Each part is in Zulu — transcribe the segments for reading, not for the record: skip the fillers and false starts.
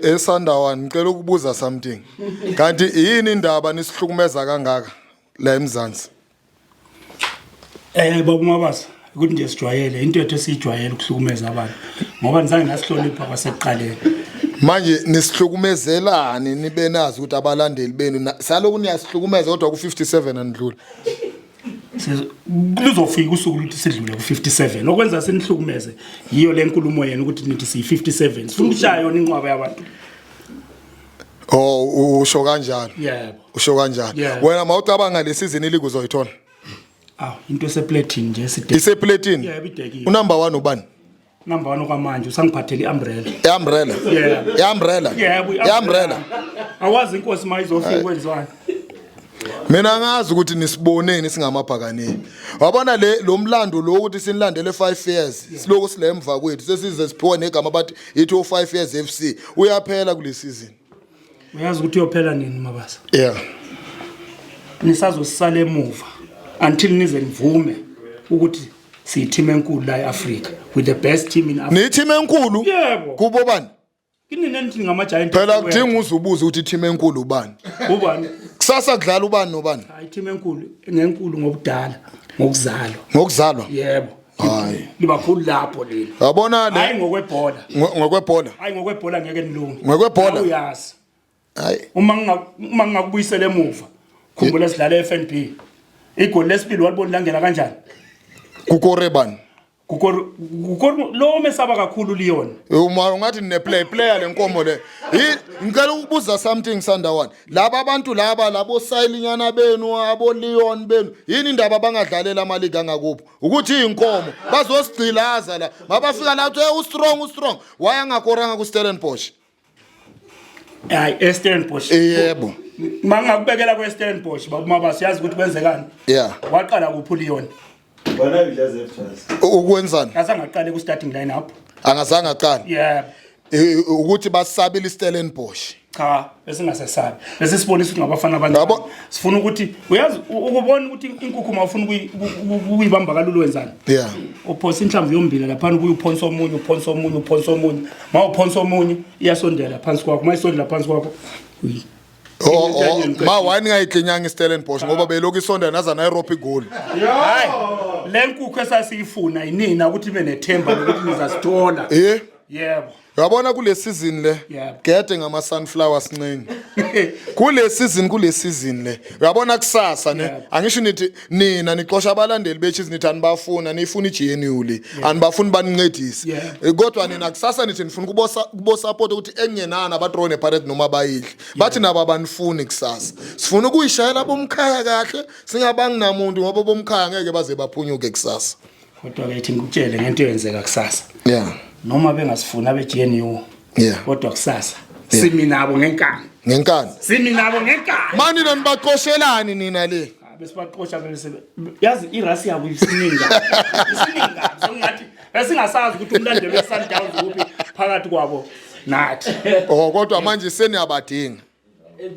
Esandawana ngicela ukubuza something. Kanti yini indaba nisihlukumeza kangaka la eMzansi? Baba Mabasa, ukuthi nje sijwayele into yethu esiyijwayele ukuhlukumeza abantu ngoba nizange nasihlonipha kwasekuqaleni. Manje nisihlukumezelani nibe nazi ukuthi abalandeli benu saloku niyasihlukumeza kodwa ku-57 anidlula. Luzofika usuku ukuthi sidlule ku-57. Okwenza sinihlukumeze yiyo le nkulumo yenu ukuthi nithi siyi-57. Sifuna ukushaya yona inqwaba yabantu. Oh, usho kanjalo. Yebo. Usho kanjalo. Yeah. Wena mawucabanga le season iligi uzoyithola. Aw, into eseplatini nje eside. Iseplatini. Yebo, idekiwe. Unumber 1 ubani? Number 1 okwamanje usangiphathela i-umbrella. I-umbrella. Yeah. I-umbrella. Yebo, I-umbrella. Awazi inkosi mayizofika kwenziwani. Mina ngazi ukuthi nisiboneni singamabhakani. Wabona le lo mlando lo ukuthi sinilandele 5 years siloku silemva kwethu sesize siphiwe negama bathi ithi o 5 years FC uyaphela kule season. Uyazi ukuthi uyophela nini Mabasa? Yeah. Nisazosala emuva until nize nivume ukuthi siyi-team enkulu la e-Africa with the best team in Africa. Ni team enkulu? Yebo. Kubo bani? Kinini enithi ngama-giant? Phela kudinga uzubuze ukuthi team enkulu ubani. Ubani? Kusasa kudlala ubani nobani? Hayi, team enkulu ngenkulu ngobudala, ngokuzalwa. Ngokuzalwa? Yebo. Hayi. Libakhulu lapho leli. Yabona le. Hayi ngokwebhola. Ngokwebhola. Hayi ngokwebhola ngeke nilunge. Ngokwebhola? Uyazi. Hayi. Uma ngingakubuyisela emuva. Khumbula sidlala eFNB. Igoli lesibili walibona langena kanjani? Kukore bani? Kukor lo mesaba kakhulu Leon. Uma ungathi ne play player lenkomo le. Ngicela ukubuza something Sandawana. Laba abantu laba labo sayilinyana benu abo Leon benu. Yini indaba bangadlalela ama league angakuphi? Ukuthi inkomo bazosigcilaza la. Mabafika la uthi u strong u strong. Why angakoranga ku Stellenbosch? Hayi eStellenbosch. Yebo. Mangakubekela kweStellenbosch baba Mabasa yazi ukuthi kwenzekani. Yeah. Waqala kuphi uLeon? Wena idla Zephyrs. Ukwenzani? Asangaqale ku starting line up. Angazange aqale. Yebo. Ukuthi basabile iStellenbosch. Cha, besingasesabi. Bese sibonisa ukuthi ngabafana abancane. Sifuna ukuthi uyazi ukubona ukuthi inkukhu mawufuna ukuyibamba kalula wenzani? Yeah. Uphosa inhlamvu yombila lapha ubuye uphonsa omunye, uphonsa omunye, uphonsa omunye. Mawuphonsa omunye iyasondela phansi kwakho. Mayisondela phansi kwakho. Oh, ma why ningayiklinyanga iStellenbosch ngoba belokhu isondela naza Nairobi goal. Hayi, le nkukhu esasiyifuna yinina ukuthi ibe nethemba lokuthi nizasithola. Eh? Yebo. Uyabona kule season le gede ngama sunflowers ncinci. Kule season kule season le. Uyabona kusasa ne angisho nithi nina nixosha abalandeli beChiefs nithi anibafuna nifuna iGNU le anibafuni banincedise. Kodwa nina kusasa nithi nifuna kubo kubo support ukuthi engenana abadraw nePirates noma bayidle. Bathi nabo abanifuni kusasa. Sifuna ukuyishayela bomkhaya kahle singabangi namuntu ngoba bomkhaya ngeke baze baphunyuke kusasa. Kodwa ke ithi ngikutshele ngento eyenzeka kusasa. Yeah. Noma bengasifuni abe GNU. Yeah. Kodwa kusasa simi nabo ngenkani. Ngenkani. Simi nabo ngenkani. Mani nina nibaxoshelani nina le? Besibaqosha bese yazi irasi yabo isiningi kabi. Isiningi kabi. Sengathi besingasazi ukuthi umlandeli weSundowns kuphi phakathi kwabo nathi. Oh kodwa manje seniyabadinga.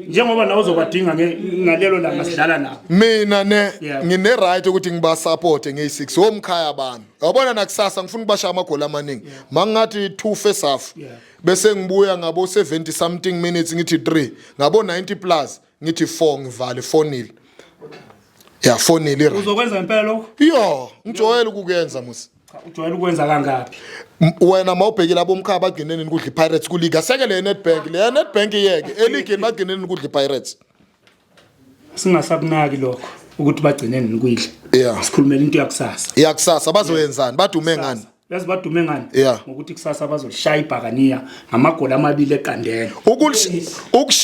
Njengoba nawe uzobadinga ngalelo langa sidlala nabo. Mina ne ngine right ukuthi ngiba support ngeyi6 womkhaya bami. Yabona nakusasa ngifuna ukubashaya amagoli amaningi. Mangathi 2 first half. Bese ngibuya ngabo 70 something minutes ngithi 3, ngabo 90 plus ngithi 4 ngivale 4-0. Ya 4-0 right. Uzokwenza ngempela lokho? Yo, ngijwayele ukukuyenza musi. Cha, ujwayele ukwenza kangaphi? Wena mawubhekile abomkhaya bagcine nini kudla iPirates ku league. Aseke le Nedbank, le Nedbank iyeke. Eligini bagcine nini kudla iPirates. Singasakunaki lokho ukuthi bagcine nini kuyidla. Yeah. Sikhulumela into yakusasa. Yakusasa bazoyenzani? Badume ngani? Yazi badume ngani? Yeah. Ngokuthi kusasa bazolishaya ibhakaniya ngamagoli amabili eqandela.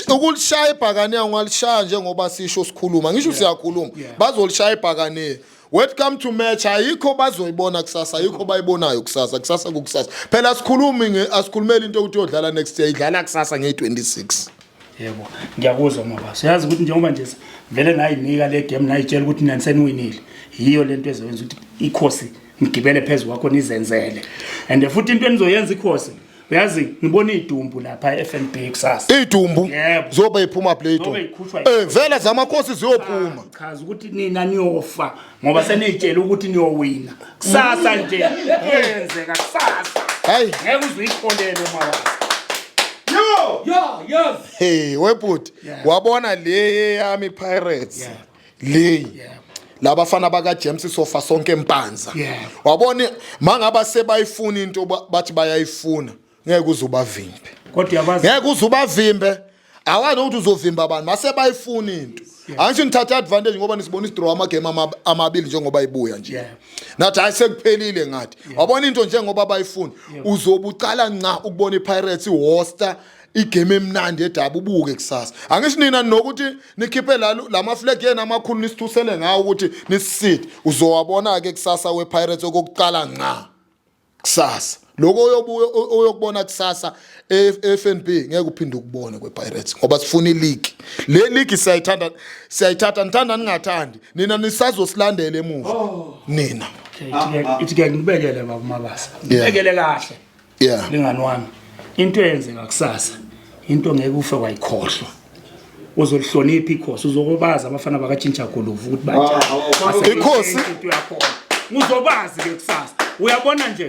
Ukulishaya ibhakaniya ungalishaya njengoba sisho sikhuluma. Ngisho siyakhuluma. Bazolishaya ibhakaniya. Welcome to match ayikho bazoyibona kusasa ayikho bayibonayo kusasa kusasa kukusasa phela asikhulumi nge asikhulumeli into ukuthi uyodlala next year idlala kusasa nge-26 Yebo, ngiyakuzwa Mabaso. Yazi ukuthi njengoba nje vele nayinika le game nayitshela ukuthi nina seniwinile. Yiyo lento ezoyenza ukuthi ikhosi ngigibele phezu kwakho nizenzele. And futhi into enizoyenza ikhosi uyazi ngibona idumbu lapha e-FNB kusasa. Idumbu Yebo. zobe iphuma play idumbu. Zobe ikhutshwa Vele zamakhosi ziyophuma. Chaza ukuthi nina niyofa ngoba seniyitshela ukuthi niyowina. Kusasa nje kuyenzeka kusasa. Hayi. Ngeke uze uyikholelwe Mabaso. Hey webhuti, wabona le yami Pirates le labafana baka James sofa sonke empanza. Wabona mangaba sebayifuna into bathi bayayifuna, ngeke uze ubavimbe. Kodwa uyabazi. Ngeke uze ubavimbe. Awazi ukuthi uzovimba abantu mase bayifuna into. Angisho nithatha advantage ngoba nisibona isidraw amagame amabili njengoba ibuya nje. Nathi hayi, sekuphelile ngathi. Wabona into njengoba bayifuna, uzobucala nca ukubona iPirates ihosta igame emnandi edabi, ubuke kusasa. Angisho nina nokuthi nikhiphe lama flag yena amakhulu nisithusele ngawo ukuthi nisisithe. Uzowabona ke kusasa wePirates okokuqala nca. Kusasa lokho oyobuya oyokubona kusasa e-FNB ngeke uphinde ukubone kwePirates, ngoba sifuna ileague. Le league siyayithanda, siyayithatha, nithanda ningathandi, nina nisazosilandela emuva nina. Okay, ithi ke ngibekele, baba Mabasa. Ngibekele kahle. Lingani wami. Into eyenzeka kusasa, into ngeke ufe wayikhohlwa. Uzolihlonipha ikhosi, uzokubaza abafana bakatshintsha guluvu ukuthi banjani. Ikhosi? Into yakhona. Uzobazi ke kusasa. Uyabona nje,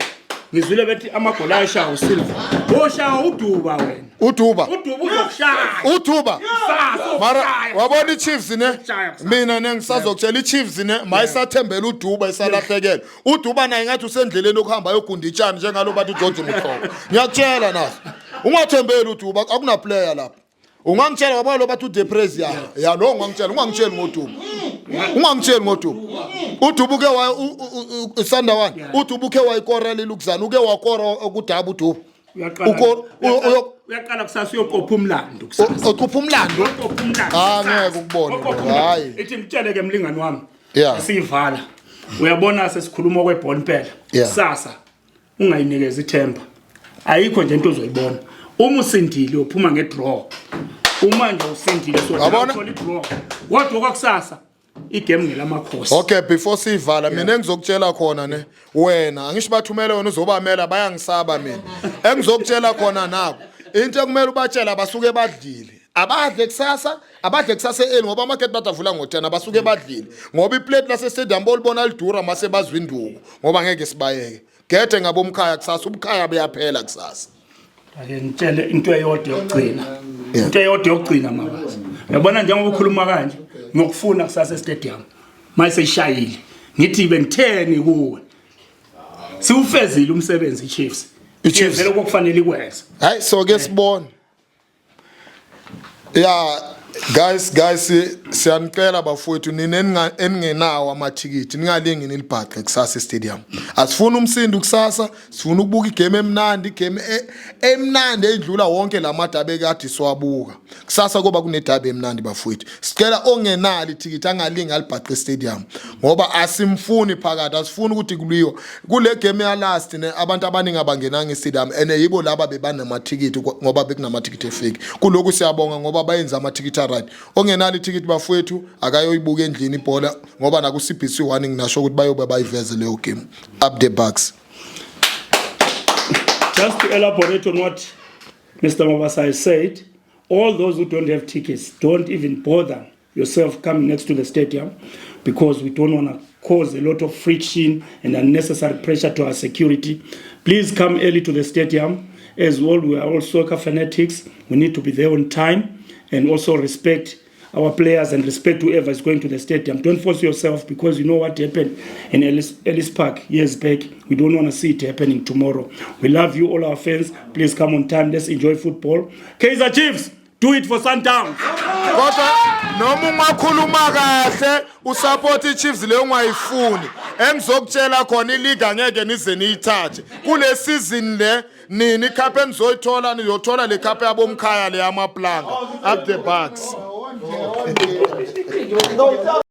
ngizwile bethi amagoli ayashaya uSilva. Oshaya uDuba wena. Uduba. UDuba uzokushaya. Uduba. Kusasa Mara uzokushaya. wabona iChiefs ne, Shaya kusasa. mina nengisazokutshela iChiefs ne, mayisathembela uDuba, isalahlekelwe uDuba naye ngathi usendleleni okuhamba ayogunda itshani njengalo bathi uGeorge Mukhoko. Ngiyakutshela naso, ungathembeli uDuba, akuna player lapha. Ungangitshela wabona lo bathi uDeprez ya lo, ungangitshela, ungangitsheli ngoDuba, ungangitsheli ngoDuba. UDuba uke wa Sandawana, uDuba uke wayikorela ilukuzana, uke wakora kudaba uDuba. Uyaqala. Uyaqala kusasa, uyoqopha umlando kusasa. Uqopha umlando. Uyoqopha umlando. Ah, kusasa. ngeke ukubone Uyoqopha lokho, umlando. hhayi. Ithi ngitshele ke, mlingani wami. Siyivala. Uyabona sesikhuluma kwebhola impela. Kusasa ungayinikeza ithemba. Ayikho nje into ozoyibona. Uma usindile uphuma ngedraw. Uma nje usindile so Yabona? uthola idraw. Kodwa kwakusasa igame ngelamakhosi. Okay, before sivala, mina engizokutshela khona ne, wena angisho bathumele wena uzobamela, bayangisaba. Mina engizokutshela khona nako, into ekumele ubatshela, abasuke badlile, abadle kusasa, abadle kusasa early ngoba amagate bathi avula ngo-10. Abasuke badlile ngoba iplate lase-stadium bolibona lidura mase bazwa induku, ngoba ngeke sibayeke gede ngabomkhaya kusasa, ubukhaya buyaphela kusasa. Ake ngitshele into eyodwa yokugcina. Into eyodwa yokugcina, Mabasa. Uyabona njengoba ukhuluma kanje, ngiyokufuna kusasa estadium. Mase ishayile. Ngithi bengitheni kuwe. Siwufezile umsebenzi iChiefs. I-Chiefs. Vele kokufanele ikwenze. Hayi, so ke sibone ya guys, siyanicela bafowethu, nina eningenawo amathikithi, ningalingi nilibhaqe kusasa estadium. Asifuni umsindo kusasa, sifuna ukubuka igame emnandi, igame emnandi edlula wonke lamadabi ekade siwabuka. Kusasa koba kunedabi emnandi bafowethu. Sicela ongenalo ithikithi angalingi alibhaqe estadium ngoba asimfuni phakathi, asifuni ukuthi kuliwe kule game ya last ne. Abantu abaningi abangenanga estadium and yibo laba bebanamathikithi ngoba bekunamathikithi efake. Kulokhu siyabonga ngoba bayenza amathikithi alright. Ongenalo ithikithi bafowethu akayoyibuka endlini ibhola ngoba naku CBC 1 nginasho ukuthi bayobe bayiveze leyo game. Up the Bucks. Just to elaborate on what Mr. Mabasa has said, all those who don't have tickets, don't even bother yourself coming next to the stadium because we don't want to cause a lot of friction and unnecessary pressure to our security. Please come early to the stadium. As well, we are all soccer fanatics. We need to be there on time and also respect our players and respect whoever is going to the stadium. Don't force yourself because you know what happened in Ellis Park years back. We don't want to see it happening tomorrow. We love you, all our fans. Please come on time. Let's enjoy football. Kaizer Chiefs, do it for Sundowns. Kodwa noma ungakhuluma kahle usupport iChiefs leyo ungayifuni, engizokutshela khona, ileague angeke nize niyithathe kule season le. Nini icup enizoyithola, nizothola le cup yabomkhaya le yamaplanga. Up the Bucks.